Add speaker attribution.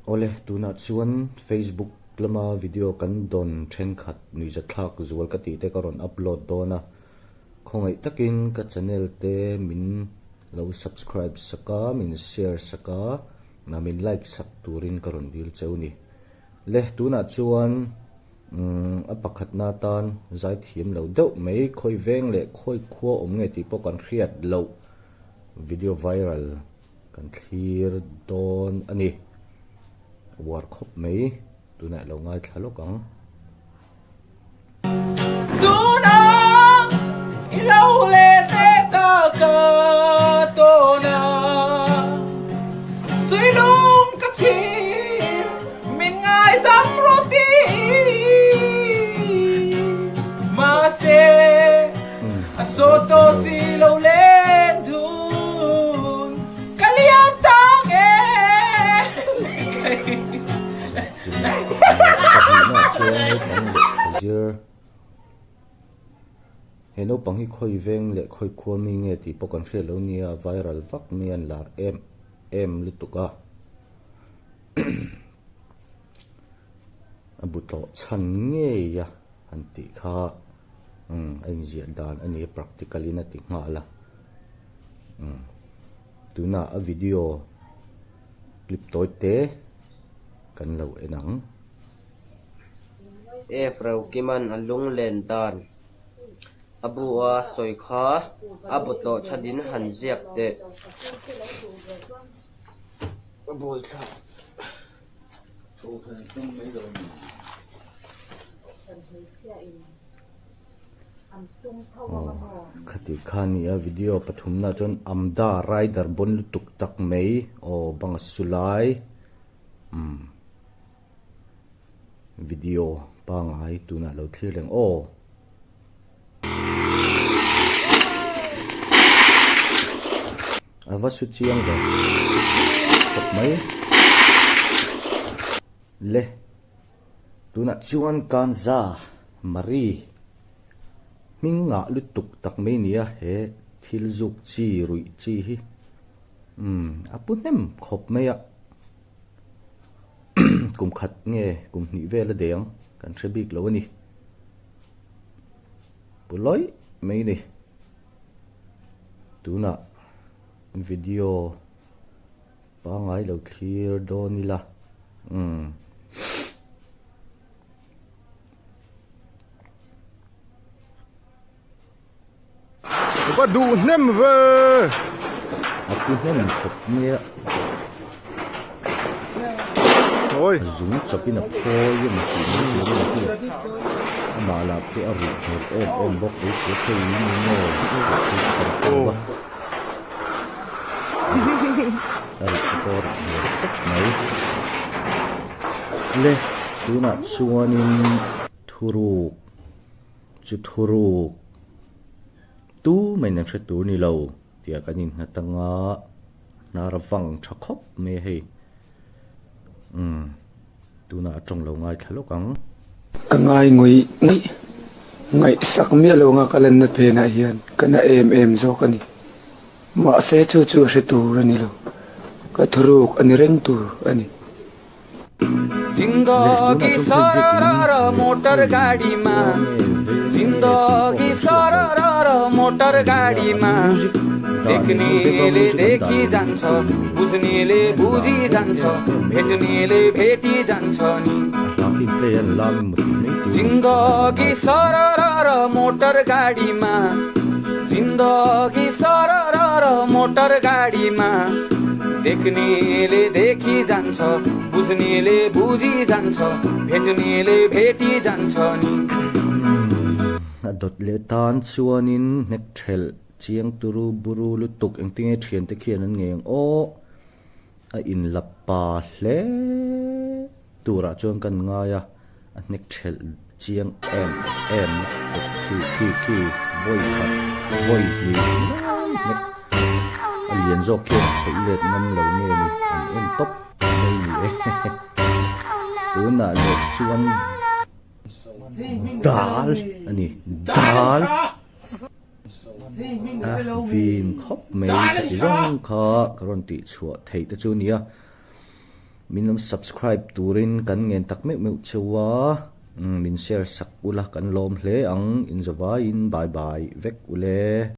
Speaker 1: Awle, tunah chuan Facebook lama video kan dawn thenkhat nuihzatthlak zual ka tih te ka rawn upload dawn a, khawngaih takin ka channel te min lo subscribe sak a, min share sak a, min like sak turin ka rawn dil cheu ni. Le, tunah chuan umm a pakhatna atan zaithiam lo deuh mai, khawi veng leh khawi khua awm nge tih pawh kan hriat loh video viral kan thlir dawn a ni. Uar khawp mai, tunah i lo ngaithla lawk ang.
Speaker 2: Tunah i lo leh teh ta ka tawn a, Suilung ka chhir min ngaidam rawh ti mahse a saw tawh si lo len dun ka liam ta nge
Speaker 1: He naupang hi khawi veng leh khawi khua mi nge tih pawh kan hriat lo nia, viral vak mai an lar em em lutuk a. A bu tlawh chhan ngei a han tih kha umm a inziah dan a ni a practical in a ti nghal a umm tunah a video clip tawi te kan lo en ang.
Speaker 3: F Rokiman a lunglen dan a bu a sawi kha a bu tlawh chhanin han ziak teh. A buaithlak.
Speaker 1: Aw khati kha a ni a video pathumna chuan Amda rider bawn lutuk tak mai aw banga su lai umm video pangai tunah lo thlir reng aw. A va su chiang ve khawp mai le tunah chuan kanza Marie hming ngah lutuk tak mai a ni a he thil zuk chi ruih chi hi umm a pu hnem khawp mai a kum khat nge kum hnih vel a deng kan hre bik lo a ni. Pu lawih mai ni. Tunah video pangngai lo thlir dawn ila umm.
Speaker 4: Va duh hnem ve.
Speaker 1: A pu hnem khawp mai a.
Speaker 4: Oi.
Speaker 1: A zung chawpin a phawi a ni tih mai tur a ni khi. Amah lah khi a ruh hmel em em bawk ei sia phei in ni maw tih khi chu kan hmu a. A ruh te pawh a ruh hmel khawp mai. Le tunah chuanin thuruk. Chu thuruk tu mai an hre tur ni lo tia kan innghat anga hnar a vang tha khawp mai a hei. Umm tunah a tawng lo ngaithla lawk ang.
Speaker 5: Ka ngai ngawih ngawih ngaihsak miah lo anga ka lanna phenah hian ka na em em zawk a ni. Mahse chu chu a hre tur a ni lo. Ka thuruk a ni reng tur a ni.
Speaker 1: A dawt leh tan chuanin hnek thelh chiang turu buru lutuk engtinge thiante khian an ngeng aw a inla pa hle turah chuan kan ngai a a hnek thelh chiang em em lutuk khi khi khi vawi khat vawi hnih lai hnek a lian zawk khian a khawih let ngam lo nge ni an en tawp mai ni e tunah leh chuan dal a ni dal a vin khawp mai ka ti zawng kha ka rawn tih chhuah theih te chu nia. Min lo subscribe turin kan ngen tak meuh meuh cheu a, min share sak ula kan lawm hle ang, inzawvaiin bye bye vek ule.